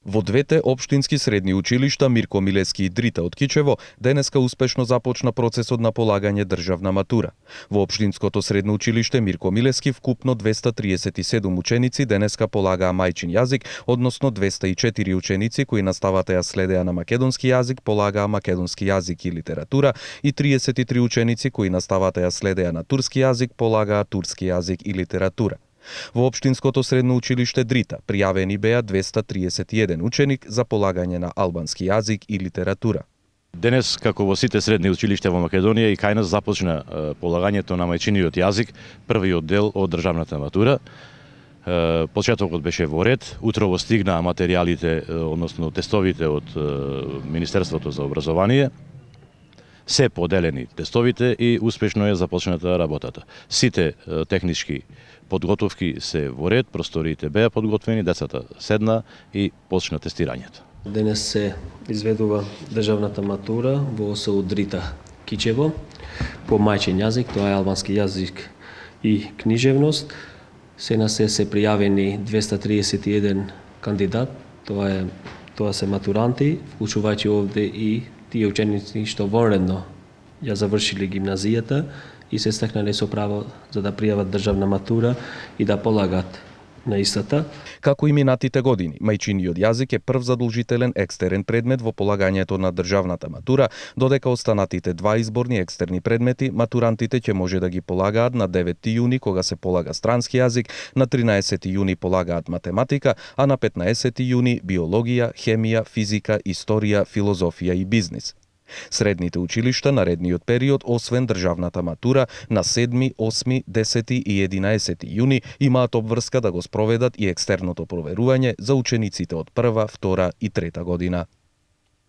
Во двете општински средни училишта Мирко Милевски и Дрита од Кичево денеска успешно започна процесот на полагање државна матура. Во општинското средно училиште Мирко Милевски вкупно 237 ученици денеска полагаа мајчин јазик, односно 204 ученици кои наставата ја следеа на македонски јазик полагаа македонски јазик и литература и 33 ученици кои наставата ја следеа на турски јазик полагаа турски јазик и литература. Во општинското средно училиште Дрита пријавени беа 231 ученик за полагање на албански јазик и литература. Денес, како во сите средни училишта во Македонија, и кај нас започна полагањето на мајчиниот јазик, првиот дел од државната матура. Почетокот беше во ред, утрово стигнаа материјалите, односно тестовите од Министерството за образование. Се поделени тестовите и успешно е започната работата. Сите технички подготовки се во ред, просториите беа подготвени, децата седна и почна тестирањето. Денес се изведува државната матура во ОСУ Дрита Кичево по мајчин јазик, тоа е албански јазик и книжевност. Се се пријавени 231 кандидат, тоа се матуранти, вклучувајќи овде и тие ученици што вонредно ја завршиле гимназијата и се стекнале со право за да пријават државна матура и да полагат на истата. Како и минатите години, мајчиниот јазик е прв задолжителен екстерен предмет во полагањето на државната матура, додека останатите два изборни екстерни предмети матурантите ќе може да ги полагаат на 9 јуни кога се полага странски јазик, на 13 јуни полагаат математика, а на 15 јуни биологија, хемија, физика, историја, филозофија и бизнис. Средните училишта наредниот период, освен државната матура, на 7, 8, 10 и 11 јуни имаат обврска да го спроведат и екстерното проверување за учениците од прва, втора и трета година.